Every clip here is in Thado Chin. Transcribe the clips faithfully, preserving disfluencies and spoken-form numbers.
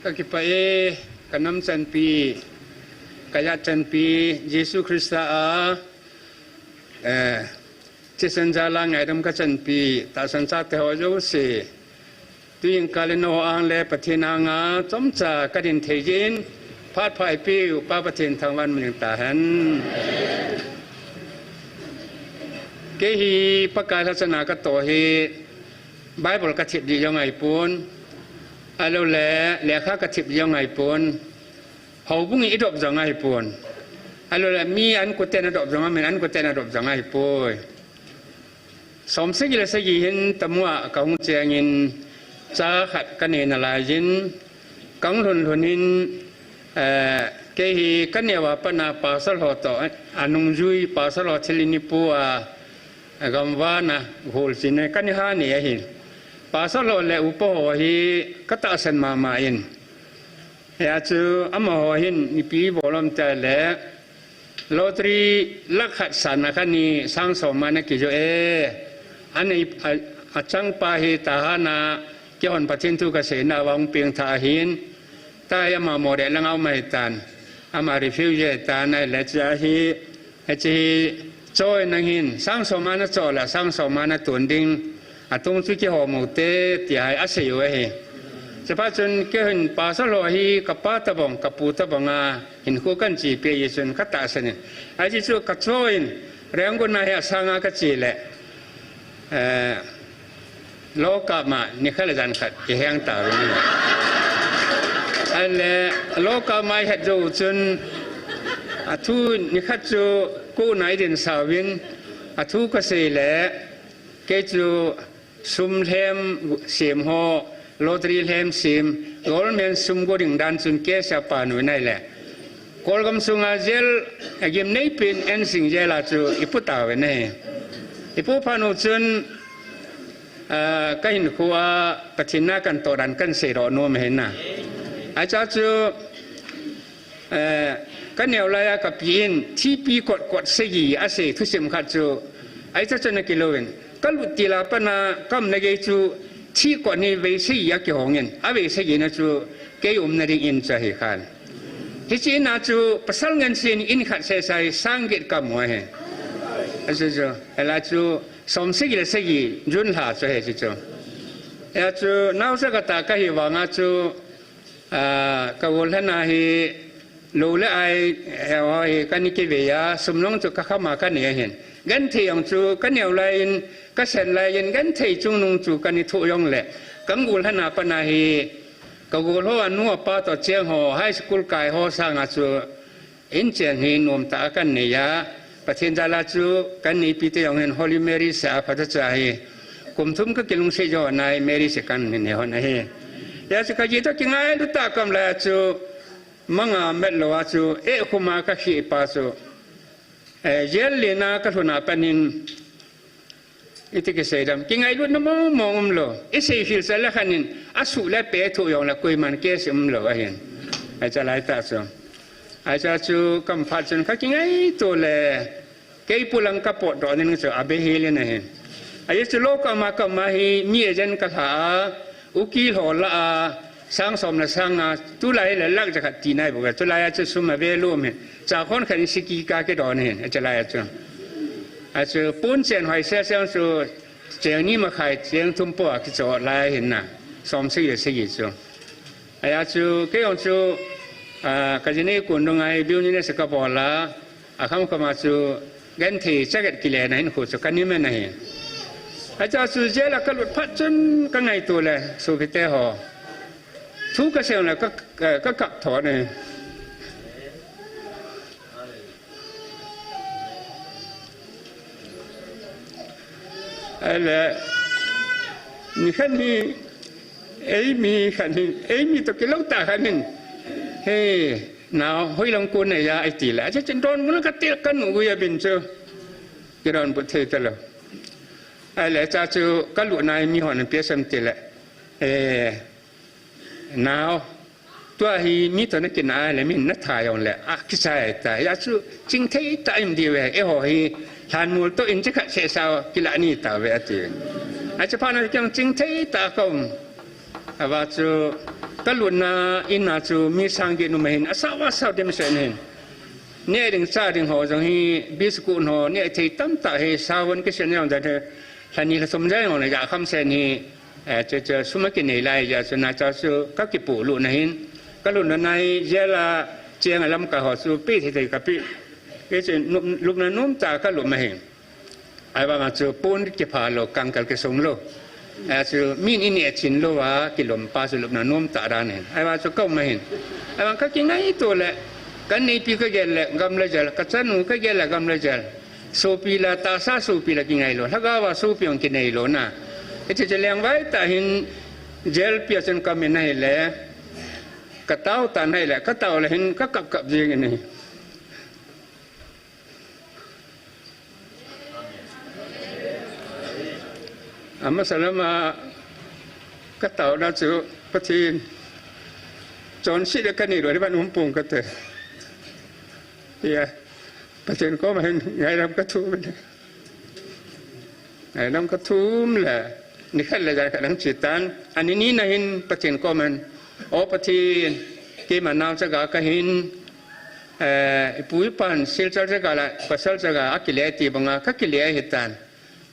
Ka kipah e, ka nam chanpi, ka jat chanpi, Jesu Christa a, eh, thisan jal a ngaidam ka chanpi, tahsan chate ho jouse. Tuin kal in nangho ang le Pathen anga chomcha ka din thei jeh in, phat pha eipiu Pa Pathen thangvah in um jing tahen. Kei hi Pakai lhacha na ka toh hi, Bible ka thep ding jong ahipon, ahilou le lekha ka thep ding jong ahipon, houbung in eidop jong ahipon, ahilou le mi an koten adop jong, amin an koten adop jong ahipoi. Som sagi le sagi hin Tamu a ka hung cheng in, cha khat ka nei nalai jin, ka hung lhun lhun in, eh, kei hi ka neo a pat na pastor ho toh, anungjui pastor ho thil in eipu a, gamvah na hol chin e, ka ni ha ni ahi. Pastor ho le upa ho hi ka tahsan mama in. Hia chu amaho hin ipi bol ham tia le, lottery lakh khat san a khat ni sang som a na kijoh e. Anei a, achang pa hi Tahan a, keihon Pathen thu ka seina a hung peng tha ahin. Tua hi ama Moreh lang a um ahitan. Ama refugee ahitan, ahile chua hi, hiche hi, choi nang hin, sang som a na choi le, sang som a na ton ding, atung chu kihom u te, tia hi asei u ahi. Chuphat chun kei hin pastor ho hi ka pa tobang, ka pu tobang a, hinkho kahin chepi ahi chun ka tahsan in. Ajeh chu ka choi in, Rangoon a hi asang a ka che le, eh, Loka ma nikhat le jan khat kiheng tauvin. Ahile, loka ma ihet jou chun, athu nikhat chu kona eidin sauvin, athu ka sei le, kei chu sum lhem sem ho, lottery lhem sem, government sum go ding dan chun case a pan u nai le. Kolgam sunga jail, agim nei pen Ensing jail a chu eipu tauvin ahi. Eipu phat u chun, ah, ka hinkho a Pathen na kahin toh dan kahin seidoh nom ahi na. Acha chu, eh, ka neo lai a ka pi in thipi kot kot sagi asei thusim khat chu, ahi cha chu na kilou in. Ka lut til a pat na ka umna gei chu thi kot ni vei sagi a kihong in, a vei sagi na chu kei umna ding in chu ahi khan. Hiche in a chu pasal ngen sin in khat seh sai sang get ka mu ahi. Achu chu, ahile chu, som sagi le sagi June lha chu ahi chu chu. Hia chu, naocha ka tah ka hi vang a chu, ah, ka gollhang a hi, lou le ai, eh, ho hi ka ni kivei a, sum long chu ka kham a ka nei ahin. Genthei jong chu ka neo lai in, ka sen lai in, genthei chungnung chu ka ni thoh jong le, ka gollhang a pat na hi, ka gol ho anu apa toh cheng ho, high school kai ho sang a chu, in chen hi nom tah a ka nei a, Pathen jal a chu ka neipi te jong hin Holy Mary seh a phat a chu ahi. Kum thum ka kilungset jo nai Mary seh ka nei hon ahi. Hia chu ka ji toh kingailut tah a ka um lai a chu, manga met lou a chu, eh, khum a ka khih pa chu, eh, jail len a ka lhun a pat in, iti kisei dam, kingailutna mong mong umlou. Isei hil sa le khat in, asuh le pe thoh jong le koiman case umlou ahin. Ahi cha lai tah chu. Ahi cha chu ka um phat chun ka kingaito le, kei pu lang ka potdoh ding chu abei hel in ahin. Ahi chu loka ma ka um a hi mi agent ka lha a, Ukil ho lah a, sang som le sang nga, tulai le lakh jakhat ti nai bou ve, tulai a chu sum a value um hi. Cha khon khat in siki ka kidon hin, achu lai a chu. Achu pon chen hoi seh seh chu, cheng ni makhai, cheng thum po a kicho lai hin na, som sagi sagi chu. Ahi a chu, kei jong chu, ah, ka jinei kun dung a hi business ka bol a, Akham kham a chu genthei chaget kile na hinkho chu ka nei man ahi. Acha chu jail a ka lut phat chun ka ngaito le, sopite ho. Thu ka sei le ka, ka, ka kap tho ne. Ahile, ni khat ni, eimi khat ni, eimi toh kilou tah khat nin. He, Nao, hoilang kon neiya, ati le. Achu chun donbutna ka til ka nu gui a bin chu. Kidonbut thei talou. Ahile cha chu ka lut nai mi hon P S M ti le. Eh, nao. Tua hi mi toh na kinah le min na thai jong le. A kichai tai. Achu chingthei tah in di ve. Eiho hi lhanmol toh in chi khat seh sao kila ni tauve ati. Achu phat na kiang chingthei tah ka um. Ava chu Ka lutna in a chu mi sang get um ahin, asao asao dem sen hin. Neh ding chah ding ho jong hi, biscuit ho, neh thei tamtah hi, savon kisen jong dan hi, lha ni lha thum jeng jong le ja kham sen hi, eh, chu, chu, sum a kinei lai ja chu na cha chu ka kipu lutna hin. Ka lutna na hi, jail a cheng a lamkai ho chu pe thei thei ka pe. Hichu lupna nom tah ka lup ma hi. Ahivang a chu pon kipha lou, kangkal kisung lou. Achu min i neh chin lou a, kilom pa chu lupna nom tah dan hin. Ahivang chu ka um ahin. Ahivang ka kingaito le, ka neipi ka gel le, gam le jel, ka chanu ka gel le, gam le jel. Sopi la, tahsa sopi la kingai lou. Lhagao a sopi jong kinei lou na. Hiche chu lengvai tah hin, jail pi a chun ka um in ahile, ka tao tan ahile, ka tao le hin, ka kap kap jing in ahi. Amasa lama ka taona chu Pathen chonset le ka nei lou, van um pong ka te. Tia, Pathen koma hin ngailam ka thum le. Ngailam ka thum le. Ni khat le jan khat lang chi tan. Ani ni na hin Pathen koma hin. O Pathen, keima naochaga ka hin. Eh, ipu ipan, Silchar chaga la, pasal chaga, akile ti banga, ka kile ahi tan.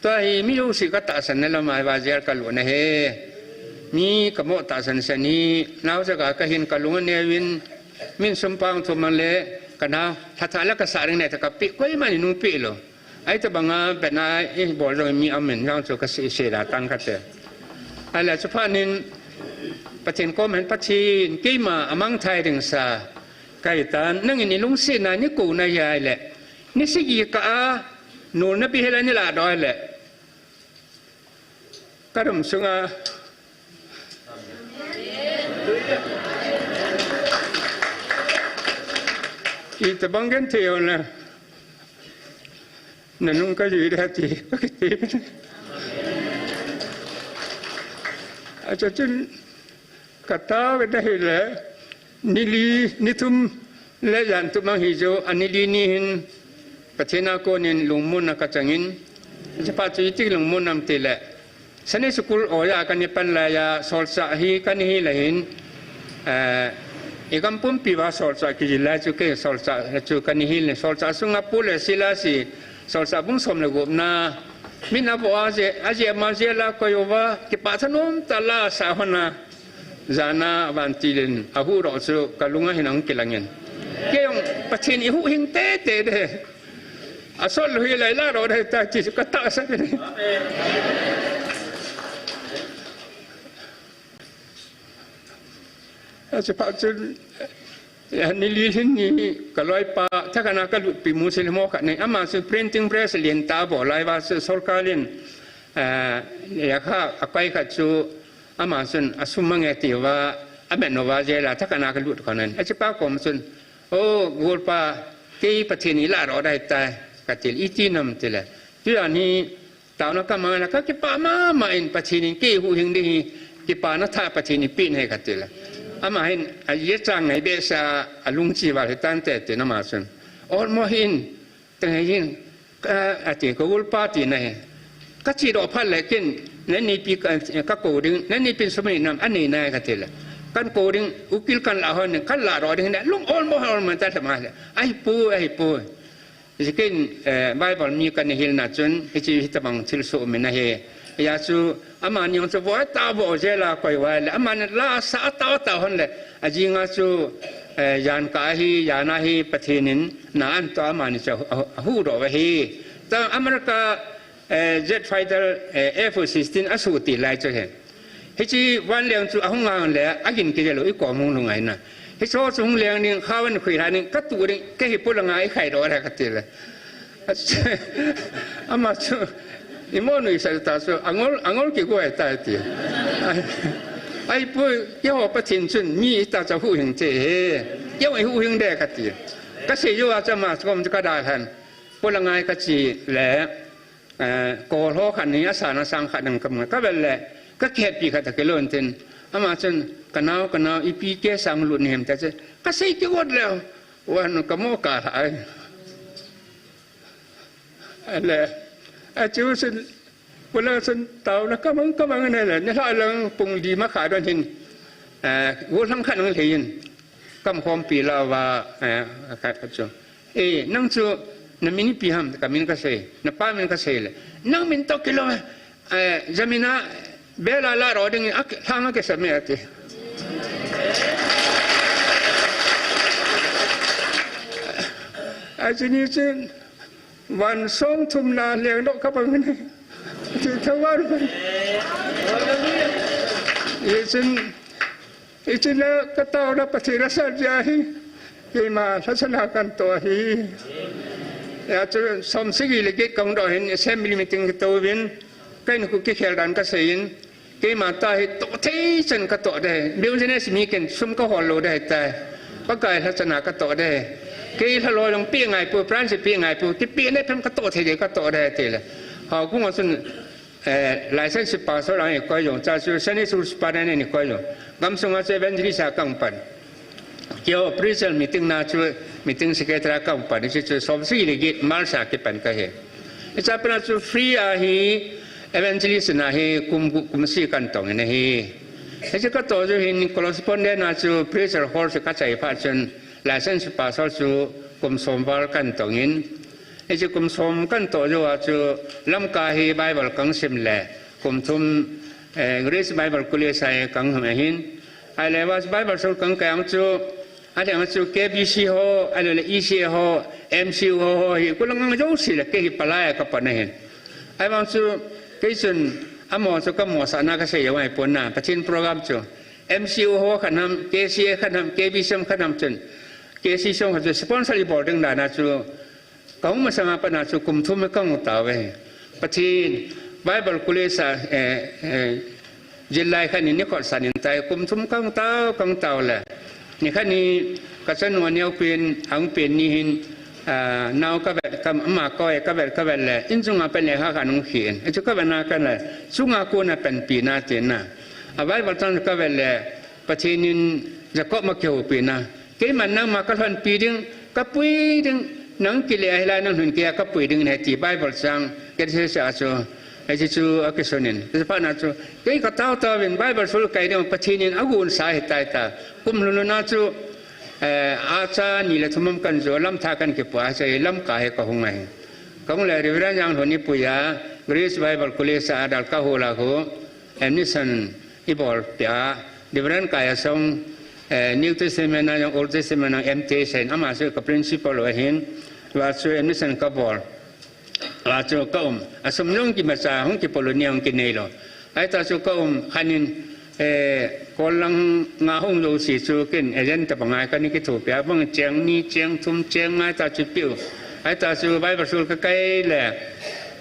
Tua hi mi jouse ka tahsan na lama hi va jail ka lut na hi. Mi ka mo tahsan san hi, naochaga ka hin ka lung a neo in, min sum pang thum mang le, ka nao, lha thah la ka sa ring ne ta ka pe, koima in nu pe lou. Ahi ta banga, bena, i bol jong mi amen, jong chu ka se, se la tang ka te. Ahile, chu phat in, Pathen koma hin Pathen, keima a mangthai ding sa, ka hi tan, nangin i lungsetna, ni kouna hi ahile, ni sigi kah a, nolna pi hela ni la doh le. Ka dum sunga. Itobang genthei hon la. Na nung ka jui da ti, ka kiti. Acha chun, ka tao ve da hile, ni li, ni thum, le jan thum mang hi jo, ani li ni hin, Pathen a konin lungmonna ka changin, chapa chu iti lungmon nam ti le, Sunday school oja ka ni pan laiya, solchah hi ka ni hi le hin, eh, i gam pumpi va solchah kijil lai chu kei solchah chu ka ni hi le, solchah sunga Paul le Silas hi, solchah bung som le gup na, min a vo a je, a je ma je la koi uva, kipah thanom tah la sa hon a, Jan a vantil in a huhdoh chu ka lung a hin ahung kilang in. Kei jong Pathen i huhhing tete de. A sot lou hi lai la doh de ta ti chu ka tahsan in. Achu phat chun, eh, ni li hin ni ka loipa, thakhat na ka lutpi Muslim ho khat nei. Ama chu printing press lien tah a bol lai va chu sorkar in, eh, lekha a koi khat chu Ama chun, a sum mange ti uva, a met uva jail a thakhat na ka lut khan in. Achu pa kom chun, O, golpa, kei Pathen in i ladoh dai tai, ka ti le, iti nam ti le. Tujan hi, taona ka mang le, ka kipah mama in Pathen in kei huhhing ding hi, kipana thah Pathen in eipeh ahi ka ti le. Ama hin, a ye chang ngai behseh a, a lungchi val hi tante ti na ama chun. Olmo hin, Teng hin, ka, ati, ka golpa tina hi. Ka chedoh phat le ken, nanipi ka, ka kou ding, nanipin sum nei nam, anei nai ka ti le. Kan kou ding, ukil kan la hon, kan ladoh ding le, lung olmo, olmo ta thema le. Ahipoi, ahipoi. Hiche ken, eh, Bible mi kana hilna chun, hiche hitabang thilsoh um in ahi. Hijeh chun, Amani jong chu voi tah a vo jail a koi uva ahile, amani la sa tah tah hon le, ajing a chu, eh, jan kah hi, jan a hi Pathen in na ahin toh amani chu a, a, ahuhdoh uva ahi. Tua America, eh, jet fighter, eh, F sixteen asuh ti lai chu ahi. Hiche vanleng chu ahung ngang le, agin kei lou, i kom hung lungai na. Hiche ho chu hung leng ding, khavan khui lha ding, ka tuh ding, kei hi polanga i khaidoh le ka ti le. Ama chu, imo nuisat ta chu, angol, angol kigoi tai ti. Ahipoi, keiho Pathen chun, mi ita chu huhhing thei ahi. Keiho huhhing de ka ti. Ka sei jou a chu ama chu kom chu ka dalhan. Polangai ka che le, eh, kol ho khat ni a sana sang khat dang ka mu. Ka vel le, ka kihetpi khat a kilon tin. Ama chun, ka nao, ka nao, ipi kei sang lut ni hem ta chu. Ka sei kigot le, wan ka mo ka lha ai. Le, achu chun, pula chun taona ka mang ka mang ne le, nilhah lang pung li ma kha don hin. Eh, gollhang khat nang lhei in, ka umkhompi lah uva, eh, khat khat chu. Eh, nang chu, na min ipi ham, ka min ka sei, na pa min ka sei le. Nang min toh kilou, eh, jamina, bela la ro ding, a ki, lhang a kisam e ati. Achu ni chun, van song thum na leng doh ka bang ni. Ti thawan. Hichun, hichun la ka taona Pathen a sat jeh ahi. Keima lhachana kan toh ahi. Hijeh chun som sagi le get ka hung doh hin assembly meeting kitoh uvin. Ka in khu kikhel dan ka sei in. Keima tah hi toh thei chan ka toh ding ahi. Business mi ken sum ka hol lou ding ahi tai. Pakai lhachana ka toh ding ahi. Kei lha lou jong pe ngai pou, prize pe ngai pou, kipeh na phem ka toh thei ding ka toh ding ahi ti le. Hou kong a chun, eh, license pastor a ni koi jong, cha chu Sunday school pastor a ni koi jong. Gamsung a chu evangelist a ka hung pan. Keiho preacher meeting na chu meeting secretary a ka hung pan, hichu som sagi le get March a kipan ka hi. Hiche a pat a chu free a hi evangelist na hi kum, kum sagi kan tong in ahi. Hiche ka toh jou hin correspondent a chu preacher hol chu ka chai phat chun license pastor chu kum som val kan tong in. Hiche kum som kan toh jou a chu Lamka hi Bible kan sim le kum thum, eh, Grace Bible College a kan hung ahin. Ahile Bible school kan kai ang chu, ahile ang chu K B C ho, ahile le E C A ho, M C U ho, ho hi, kolang ang jouse le kei hi palai a ka pan ahin. Ahivang chu, kei chun, amaho chu ka mosahna ka sei jong ahi pon na, Pathen program chu. M C U ho khat ham, K C A khat ham, K B C M khat ham chun. K C C ho chu sponsor i bol ding dan a chu, ka hung masang a pat na chu kum thum ka hung tao ve. Pathen, Bible College a, eh, eh, jilai khat in ni khotsan in tai, kum thum ka hung tao, ka hung tao le. Ni khat ni ka chanu a neo pen, a hung pen ni hin, ah, nao ka vet, ka, ama koi ka vet, ka vet le, in chunga pen le ha ka nung khin. Hichu ka vet na ka le, chunga kona panpi na ti na. A Bible chang ka vet le, Pathen in Jacob ma kihoupi na. Keiman nangma ka lhonpi ding, ka pui ding, nang kile a hilai nang lhun kei a ka pui ding ahi ti Bible chang, ka ti se a chu, hiche chu a kisun in. Hiche phat na chu, kei ka tao tao vin Bible school kai ding Pathen in a gon sa ahi tai ta. Kum lhun lhun a chu, eh, a cha ni le thum um kan jo, lam tha kan kipu a, hiche Lamka hi ka hung ahi. Ka hung le Reverend Janglhun i pui a, Grace Bible College a dal ka hol a khu, admission i bol peh a, Reverend Kaiasong, eh, New Testament a jong Old Testament a M T sei in, ama chu ka principal u ahin, va chu admission ka bol. Va chu ka um. A sum jong kimacha, hung kipoh lou ni hung kinei lou. Ahi ta chu ka um khan in, eh, kol lang nga hung lou si chu ken agent ta bangai ka ni kithopi a bang cheng ni, cheng thum, cheng nga ta chu piu. Ahi ta chu Bible school ka kai le,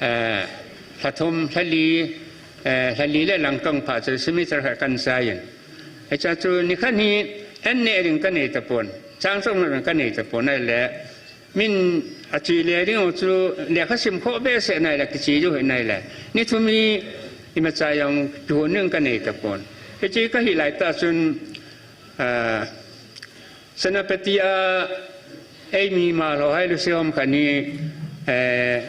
eh, lha thum, lha li, eh, lha li le lang kang pha chu semester khat kan sa in. Hiche chu ni khat hi an ne ding ka nei tapon, chang chang ding ka nei tapon ahile, min a che le ding u chu lekha sim khoh behseh nai le kiche jou hi nai le. Ni thum hi imacha jong kihon ding ka nei tapon. Hiche ka hi lai ta chun, ah, Senapati a, ei mi ma lou hai lu se hom khat ni, eh,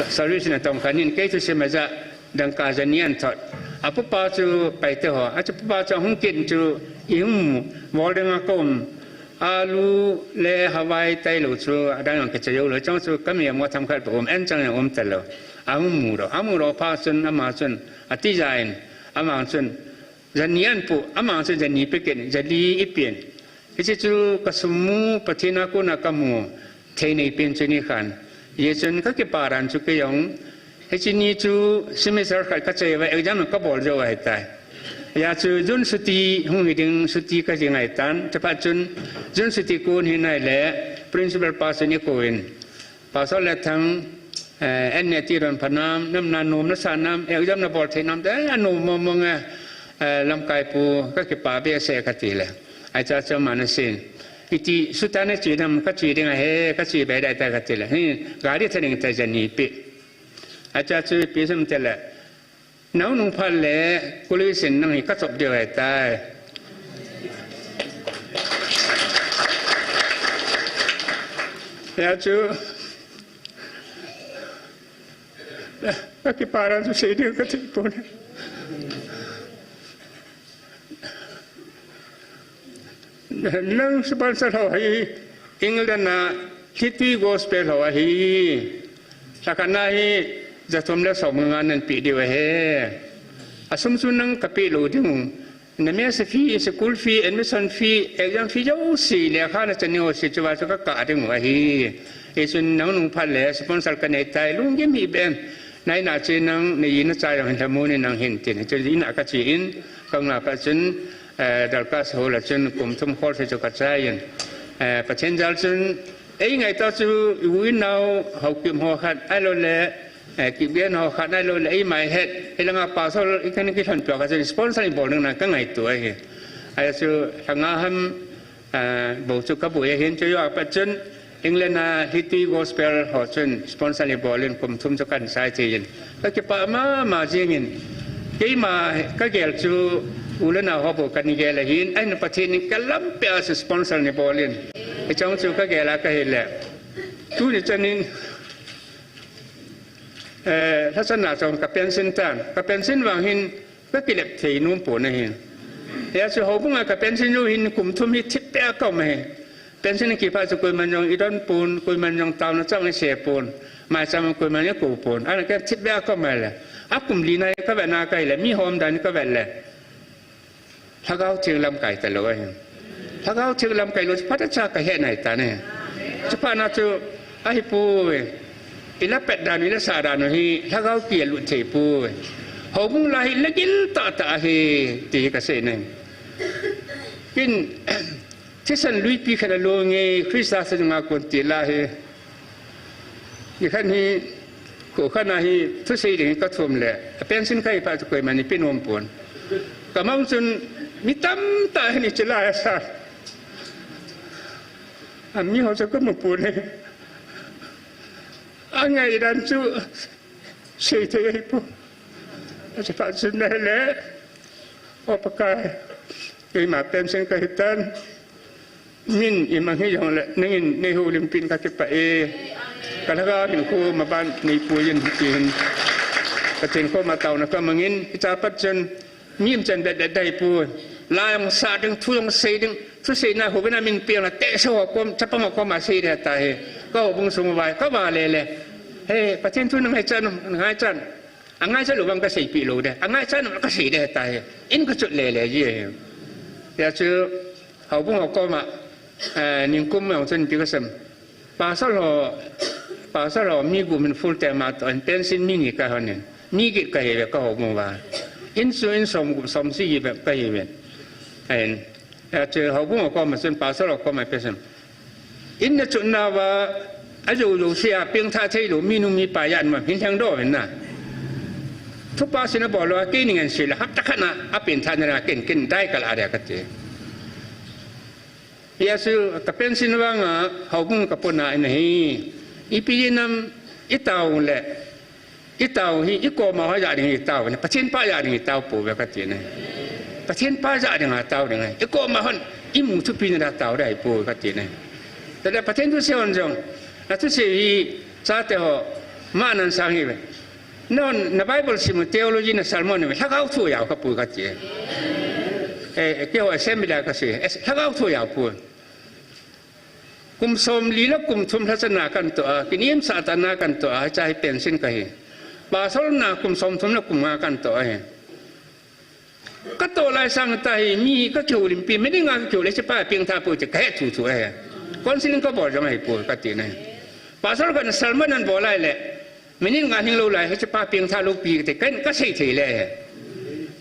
service na tong khat nin kei thusim a ja dangka ja ni an thot. A pupa chu Paite ho, a chu pupa chu hung kin chu i hung mu, bol ding a ka um. Alu le hawai tailou chu adang jong kicha jou lou, chang chu ka mi a mo tham khat pa um, an chang jong um talou. A hung mu lou, a mu lou phat chun ama chun, a ti ja in, ama chun, Jani an pu, amang chu jani pe ken, jali i pen. Hiche chu ka sum mu, Pathen a kona ka mu thei nei pen chu ni khan. Hijeh chun ka kipa dan chu kei jong. Hiche ni chu semester khat ka chai uva exam ka bol jou ahi tai. Hijeh chun June suti hung hi ding, suti ka hi ngai tan. Chaphat chun June suti kon hi nai le principal pa chun i kou in. Pastor Lethang, eh, an ne ti ron pha nam, nam na nom na sa nam, eh, exam na bol thei nam, eh, a nom mong mong, eh, eh, lamkai pu, ka kipa behseh ka ti le. Ahi cha cha ma na sin. Iti suta na che nam, ka che ding ahi, ka che be dai ta ka ti le. Hi, gari tha ding ta jani pe. Ahi cha chu pe sum te le. Nao nung phat le, kuli sin nang hi ka chop diu ahi tai. Hijeh chun, ka kipa dan chu sei diu ka thei pon. Nang sponsor ho hi England a Hlitui Gospel ho ahi. Lhakhat na hi jathum le somnga nan pe diu ahi. Asum chu nang kapeh lou ding u. Na mess fee, school fee, admission fee, exam fee jouse, lekha na chani ho se chu va chu kakah ding u ahi. Hichun nang nung phat le sponsor kanei tai, lunggim hih beh in. Naina che nang, na ji na cha jong hin lhamon in nang hin tin. Hichun ina kache in, kaum a pat chun, eh, Dorcas Hall a chun kum thum khol se chu kachai in. Eh, Pathen jal chun, ei ngaito chu, i u i nao, Haokip ho khat, ahilou le, eh, Kipgen ho khat, ahilou le, eima het, hilanga pastor, i kan kilhon peh kha chun, sponsor i bol ding na kangaito ahi. Ahi chu, lhanga ham, eh, bou chu kaboi ahin chu, hijeh a pat chun, England a Hlitui Gospel ho chun, sponsor i bol in kum thum chu kan chai thei in. Kakipah mama jing in. Keima kagel chu, u le nao ho bou kana gel ahin, ahin Pathen in kalampi a chu sponsor i bol in. Hiche chu kagel a kahile. Tuni chan in, eh, lhachana chun ka pension tan. Ka pension vang hin kakilep thei nom pon ahi. Hijeh a chu houbung a ka pension jou hin kum thum hi thipbeh a kaum ahi. Pension kiphat chu koiman jong i don pon, koiman jong taona chang i sei pon. Maicham koiman i kou pon. Ana ka thipbeh a kaum ahile. Akum li na hi kavet na kahile, mi hom dan kavet le. Lhagao Theng lamkai talou ahi. Lhagao Theng lamkai lou chu phatah cha kahet nai tan ahi. Chuphat na chu ahipoi. I la pet dan u, i la sah dan u hi Lhagao kilut thei poi. Houbung la hi lagil tahtah ahi ti hi kasei nai. Kin thisan luipi khat along e, Christa sa nga kon ti la hi. Nikhat hi, kho khat na hi, thusei ding kathum le, a pension kahi phat chu koiman eipe nom pon. Kamang chun, mi tamtah hin hiche lai asa. Ami ho chu kamu pon e. Angai dan chu, sei thei ahipoi. Hiche phat chun nahile, O Pakai, keima pension kahi tan. Min imang hijongle, nangin neihoulimpi in kakipah e. Ka lhagao hinkho maban neipui in tin. Pathen koma taona kamangin, hiche a pat chun, mi umchan betbet dai poi. La jong sa ding, thu jong sei ding, thuseina houin a min peng la, tehse ho kom, chapang ho koma sei ding ahitai. Ka houbung sung uva, kava lele. He, Pathen thu nangaichat um, nangaichat. Angaichat lou vang kaseipeh lou ding. Angaichat um kasei ding ahitai. In kachot lele ji ahi. Hijeh chun, houbung ho koma, eh, ningkum jong chun ipi kasei em. Pastor ho, pastor ho mi gup in full time a toh in, pension mi ni kahon in. Mi get kahiuve ka houbung uva. In chu in som gup, som sagi bep kahiuve. Ahin, hijeh chun houbung ho koma chun pastor ho koma ipi asei em. In nachotna uva, ajou jouse a pengthah theilou, minu mipa jat ma, hin lhengdoh uvin na. Thupha sina bol lou a, kei ningen sei le, hapta khat na, apengthah na le, ken, ken dai kalah ding kati. Hijeh chun, ka pension vang a, houbung kapona in ahi. Ipi jeh ham, itao le, itao hi, ikoma ho jah ding itao, Pathen pa jah ding itao pouve kati nai. Pathen pa jah ding a tao ding ahi. Ikoma hon, imu thupi na dia tao ding ahipoi kati nai. Tua Pathen thusei hon jong, nathusei hi, chate ho, ma nan sang hiuve. Nahon, na Bible sim u theology na sermon uve, lhagao thu ajao kha poi kati. Eh, keiho assembly a kasei, eh, lhagao thu ajao poi. Kum somli le kum thum lhachana kan toh a, kinemsah tah na kan toh a, hiche hi pension kahi. Pastor na kum somthum le kum nga kan toh ahi. Katoh lai sang tah hi, mi hi kakihoulimpi, minute nga kakihou le, hiche pa pengthah poi ti kahet thuthu ahi. Counseling kabol jong ahipoi kati nai. Pastor khat in sermon anabol lai le, minute nga lhinglou lai, hiche pa pengthah lou pi kati, ken kasei thei le ahi.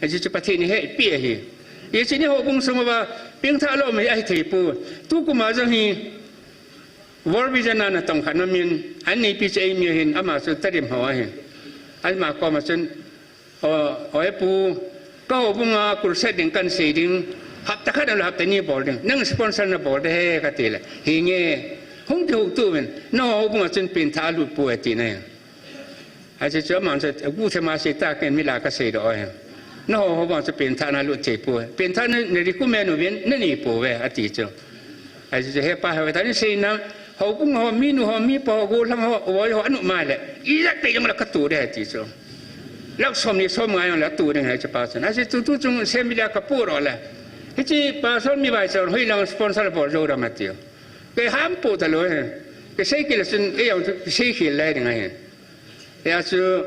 Hiche chu Pathen in eipeh ahi. Hiche ni houbung sung uva, pengthah lou mi ahithei poi. Tukum a jong hi, World Vision a natong khat aum in, aneipi chu eimi ahin, ama chu Tedim ho ahi. Ama koma chun, O, o e pu, ka houbung a crusade ding kan sei ding, hapta khat ahilou hapta ni bol ding. Nang sponsor nabol ding ahi kati le. Hinge, hung kihouto uvin, na houbung a chun pengthah alut poi ati nai. Hiche chu aman chu, agu thei ma sei ta ken mi la kasei doh e. Na houbung a chu pengthah nalut thei poi. Pengthah na, na recommend uvin, nanei pouve ati chu. Hiche chu hepa hepa tah in seina, houbung ho, minu ho, mipa ho, gollhang ho, voi ho, anop mai le. Ijat peh jongle katoh ding ahi ti chu. Lakh somni somnga jongle atoh ding ahi chu pa chun. Hiche chu tuchung assembly a kapoh doh le. Hiche pastor mi vaicha hon hoilang sponsor bol jou dam atiu. Kei ham po talou he. Kei sei kila chun, ei jong sei khel lai ding ahi. Hijeh chun,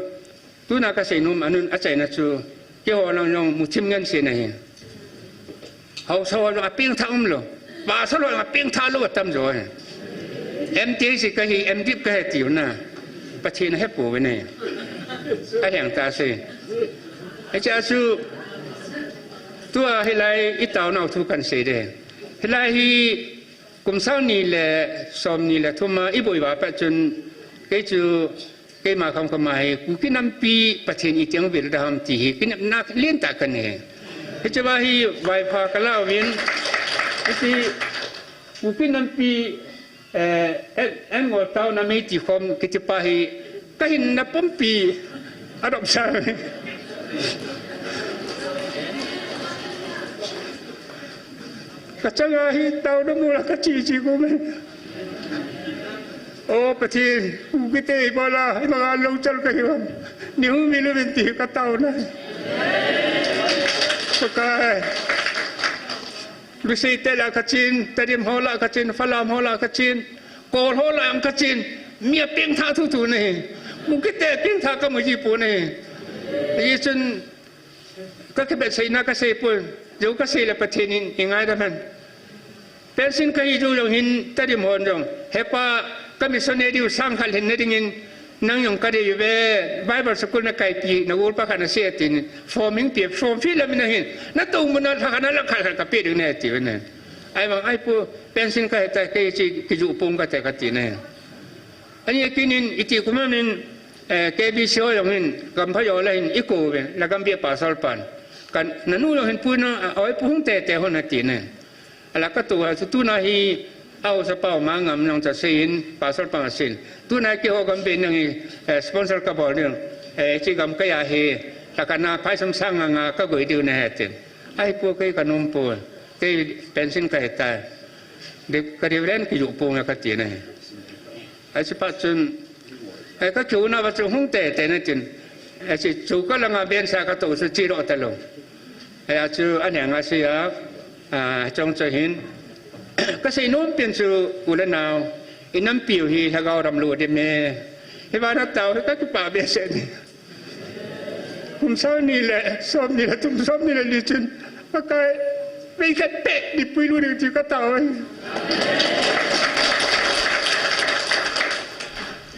tuna kasei nom anun achaina chu, keiho lang jong muthim ngen se nahi. Haosa ho jong apengthah umlou. Pastor ho jong apengthah lou atam jo ahi. M T H kahi, M Div kahi tiu na. Pathen ahepouve nahi. Aheng tah sei. Hichea chu, tua hilai itaonau thu kahin sei de. Hilai hi kum sang ni le som ni le thum a iboi uva pat chun, kei chu, keima khamkham a hi Kuki nampi Pathen iti ahung vil ding ham ti hi kinepna lentah kanei. Hichea hi vaipha kalauvin, hiche Kuki nampi, eh, en, en ngol taona mei ti khom kiti pa hi kahinna pumpi adoption. Kachanga hi taona mula kache che kum e. O Pathen, Kukite ibola, imanga louchal kahiu ham. Nihung mi luvin ti kataona. Pakai. Lusei te lah kachen, Tedim ho lah kachen, Falam ho lah kachen, Kol ho lah jong kachen, mi apengthah thuthu nahi. Kukite pengthah kamu ji pon ahi. Hichun, kakibet seina kasei pon, jou kasei le Pathen in eingaidam hen. Pension kahi jou jong hin, Tedim hon jong, hepa, ka missionary diu sang khat lhinna dingin, nang jong kadei uve, Bible school nakaipi, na golpa khat nasei tin, form hung pe, form fill up in ahin, natou mun a lha khat na lakh khat khat kapeh ding nahi atiuve. Ahivang, ai pu, pension kahi tai, kei chu kijoh pong kate kati nahi. Ani kinin iti kum amin, eh, K B C ho jong hin, Gampha jola hin, ikouve, Lhagambih a pastor pan. Ka nanu jong hin pu na, a, oi pu hung tete hon ati nahi. Ala katou a chu tuna hi, ahaosa pa ma ngam nang cha seiyin, pastor pa seiyin. Tuna keiho Gambih nang hi, eh, sponsor kabol ding. Eh, hiche gam keiya hi, lhakhat na phai som sang nga nga kagoi diu nahi atin. Ai pu kei kanom poi, kei pension kahi tai. De, ka reverend kijoh ponge kati nahi. Hiche phat chun, eh, kakihou nauva chu hung tete natin. Hiche chu kalanga bensa katou chu chedoh talou. Hijeh chun anenga seija, ah, chong chu hin. Kasei nom pen chu u le nao, inampiu hi lhagao damlou ding e. Hiva natao hi kakipah behseh e. Kum sang ni le, som ni le thum, som ni le li chun, Pakai, vei khat beh, ni puilut ding ti katao e.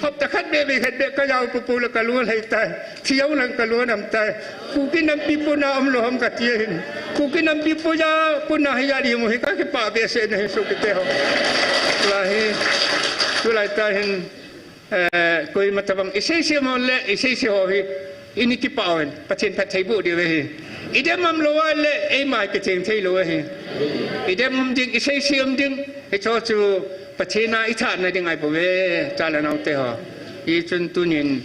Hapta khat beh, vei khat beh, kajao popo le kalung alhai tai, thi jong lang kalung anam tai. Kuki nampi puna umlou ham kati ahin. Kuki nampi puja, puna hi jali mu hi kakipah behseh nahi sopite ho. Tulai hi, tulai tah hin, Eh, koima tabang isei sei mo le, isei sei ho hi, ini kipah uvin, Pathen phattheiboh diu ahi. Idem umlou a le, eima kitheng theilou ahi. Idem um ding, isei sei um ding, hicho chu Pathen a ithatna ding ahibouve, cha le naote ho. Hichun tunin,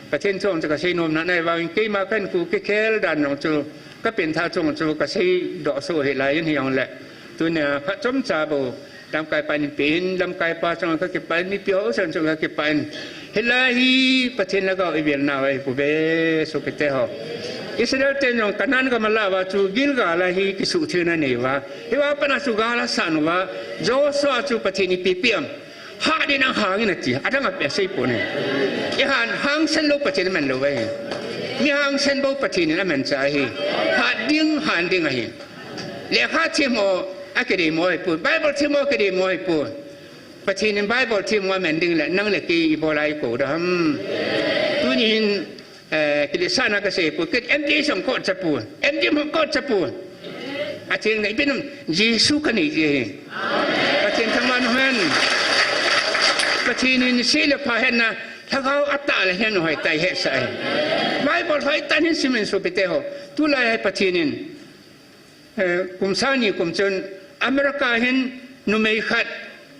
Pathen chunga chu kasei nomna nei vangin keima kahin kikhel dan jong chu, kapengthah chunga chu kaseidoh soh hih laiyin hijongle. Tunia phat chomcha bou, lamkaipan eipehin, lamkaipa chunga kakipah in, mipi ho chunga kakipah in. Hilai hi Pathen lhagao ivelnau ahibouve, sopite ho. Israel ten jong Canaan gam alah uva chu Gilgal a hi kisuhthengna anei uva. Hiva pat a chu gal asat uva. Joshua chu Pathen in ipi ipi ham. Hat ding nahang in ati, adang a asei pon ahi. Ihat hangsan lou Pathen in aman lou ahi. Mi hangsan bou Pathen in amanchah ahi. Hat ding, hat ding ahi. Lekha them u akidei mo ahipoi, Bible them u akidei mo ahipoi. Pathen in Bible them u aman ding le, nang le kei ibola ikou ding ham. Tuni hin, eh, kiletsahna kasei poi, kei M Div jong kot cha poi, M Div jong kot cha poi. Atheng le ipi nam, Jesu kanei ji ahi. Pathen thangvah in um hen. Pathen in sei le pha hetna, lhagao atah le hin hoitah in hetsah ahi. Bible hoitah in simin sopite ho. Tulai hi Pathen in Eh, kum sang ni kum chun America hin numei khat,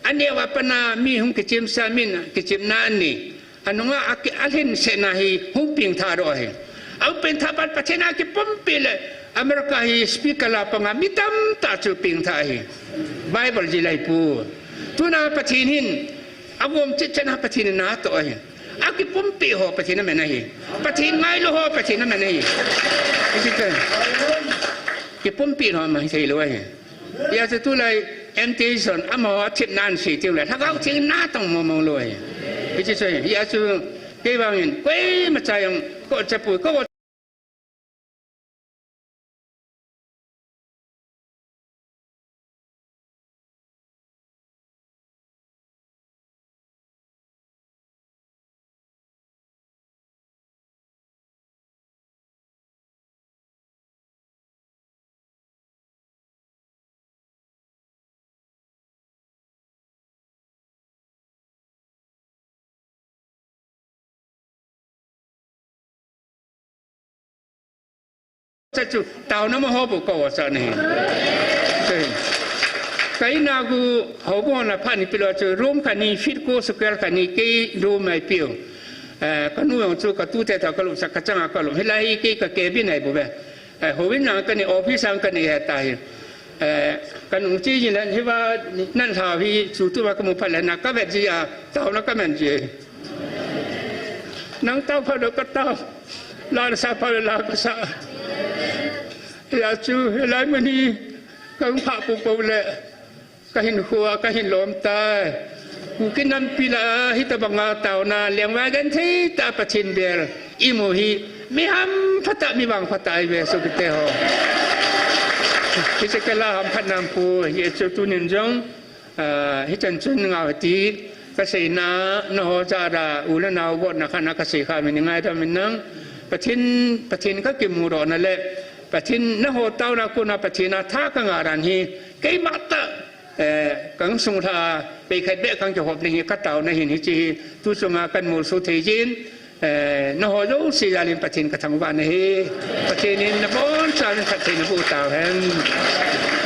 aneo a pat a mi hung kichemsa, min kichemna anei. Anunga aki, alhinsetna hi hung pengthah doh ahi. Ahung pengthah phat Pathen a kipumpi le America hi speaker la panga mi tamtah chu pengthah ahi. Bible jil ahipoi. Tuna Pathen hin agom chetchet a Pathen in natoh ahi. Akipumpi ho Pathen aman ahi. Pathen ngailou ho Pathen aman ahi. Iti ka. Ipumpi lou ma thei lou ahi. Hijeh chun tulai M T son amaho thip nan sei teng le, Lhagao Theng natong mong mong lou ahi. Hiche chu ahi. Hijeh chun kei vangin koima cha jong ko chapui ko Cha chu taona ma ho bu ko cha ni. Ka in a gu ho bu na pha ni pilo chu room khat ni feet ko square khat ni kei room ai piu. Eh, ka nu jong chu ka tute toh ka lum sa ka changa ka lum. Hilai hi kei ka cabin ai bu ve. Eh, houin lang ka ni, office ang ka ni he ta hi. Eh, ka nung chi jin le, hiva nan lhau hi chu tu va ka mu phat le na ka vet ji a, taona ka man ji. Nang tao phat le ka tao, la sa phat le la ka sa. Hijeh chun, hilai mun hi, ka hung pha pu pu le. Ka hin hua, ka hin lom tai. Kuki nampi lah a, hitabanga taona, lengvai genthei tah a Pathen bel imu hi, mi hamphatah, mi vangphatah ive sukite ho. Hiche kei lah a hamphat nam pu, hijeh chun tunin jong, ah, hichan chun ngau ti, ka seina, naho jara, u le nao votna khat na ka sei kha min ngaidam in nang. Pathen, Pathen ka kimu ro na le, Pathen naho taona kona Pathen a tha ka ngah dan hi, keima tah, Eh, ka sung lha, pei khat beh ka kihop ding hi ka taona hin hiche hi, tu chunga ka molso thei jin, eh, naho jouse jal in Pathen ka thangvah na hi, Pathen in nabonchauvin phatthei naboh tauhen.